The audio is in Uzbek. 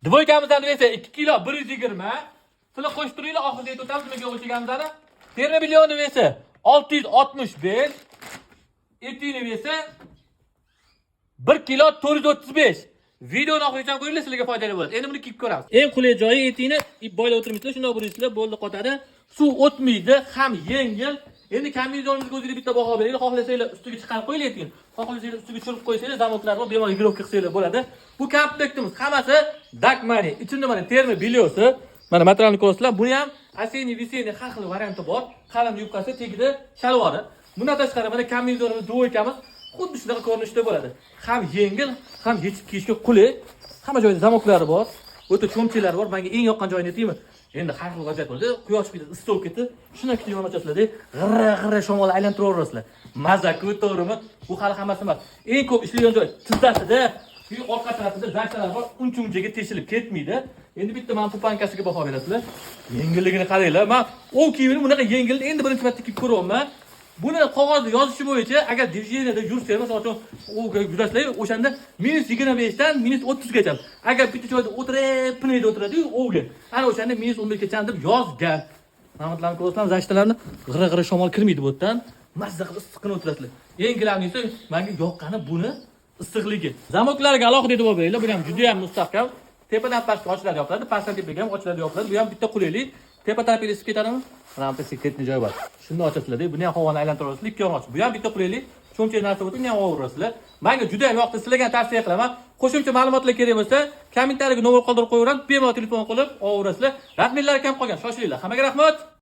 Двойка mizdan esa 2 kilo 120. Sizlar qo'shib turinglar, oxirida aytib o'tamiz nimaga o'lchaganimizni. Термобельё ni вес i 665. Etikni вес i 1 kilo 435. Videoni oxirigacha ko'ringlar, sizlarga foydali bo'ladi. Endi buni kiyib ko'ramiz. Eng qulay joyi, etikni ip boylab o'tirmaysizlar, shundoq buraysizlar, bo'ldi, qotadi. Suv o'tmaydi, ham yengil. Endi kombinezonimizga o'zingizlar bitta baho beringlar. Xohlasanglar, ustiga chiqarib qo'yinglar etikni. Xohlasanglar, ustiga tushirib qo'ysanglar, замок lar bor, bemalol регулировка qilsanglar bo'ladi. Bu komplektimiz hammasi Duckmoney. Ichida mana термобельё si. Mana materialni ko'rasizlar. Buni ham осенний, весенний har xil varianti bor. Qalin yubkasi, tagida shalvari. Bundan tashqari mana kombinezonimiz, двойка miz xuddi shunaqa ko'rinishda bo'ladi. Ham yengil, ham yechib kiyishga qulay. Hamma joyda замок lari bor. O'ta cho'mchiklari bor. Menga eng yoqqan joyini aytaymi? Endi har xil vaziyat bo'ladi. Quyosh chiqib ketadi, issiq bo'lib ketdi. Shundan kutib yon ochasizlar-da, g'irra g'irra shamol aylantiraverasizlar. Maza-ku, to'g'rimi? Bu hali hammasi emas. Eng ko'p ishlaydigan joy tizzasida, shu orqa tarafida защита lar bor, uncha unchaga teshilib ketmaydi. Endi bitta mana пупанка siga baho berasizlar. Yengilligini qaranglar. Men ov kiyimini bunaqa yengilni endi birinchi marta kiyib ko'ryapman. Buni qog'ozda yozishi bo'yicha, agar движение da yursangiz, masalan uchun, ovga yurasizlar, o'shanda -25 dan -30 gacha. Agar bitta joyda o'tirib, pinayda o'tiradi-yu ovga. Ana o'shanda -15 gacha deb yozgan. Mamatlarni ko'rasizlar, защита larni, g'ira g'ira shamol kirmaydi bu yerdan. Mazza qilib issiqqina o'tirasizlar. Eng главный si, menga yoqqani buni issiqligi. Замок lariga alohida e'tibor beringlar, bu ham juda ham mustahkam. Tepadan pastga ochiladi, yopiladi, pastdan tepaga ham ochiladi, yopiladi. Bu ham bitta qulaylik. Tepa tarafiga isib ketadimi? Mana bitta секретный joyi bor. Shunda ochasizlar, buni ham havoni aylantirasizlar, ikki yon ochib. Bu ham bitta qulaylik. Cho'nchak narsa bo'lsa, buni ham olaverasizlar. Menga juda ham yoqdi, sizlarga ham tavsiya qilaman. Qo'shimcha ma'lumotlar kerak bo'lsa, kommentariyaga nomer qoldirib qo'yaveramiz, bemalol telefon qilib olaverasizlar. Размер lari kam qolgan, shoshilinglar. Hammaga rahmat.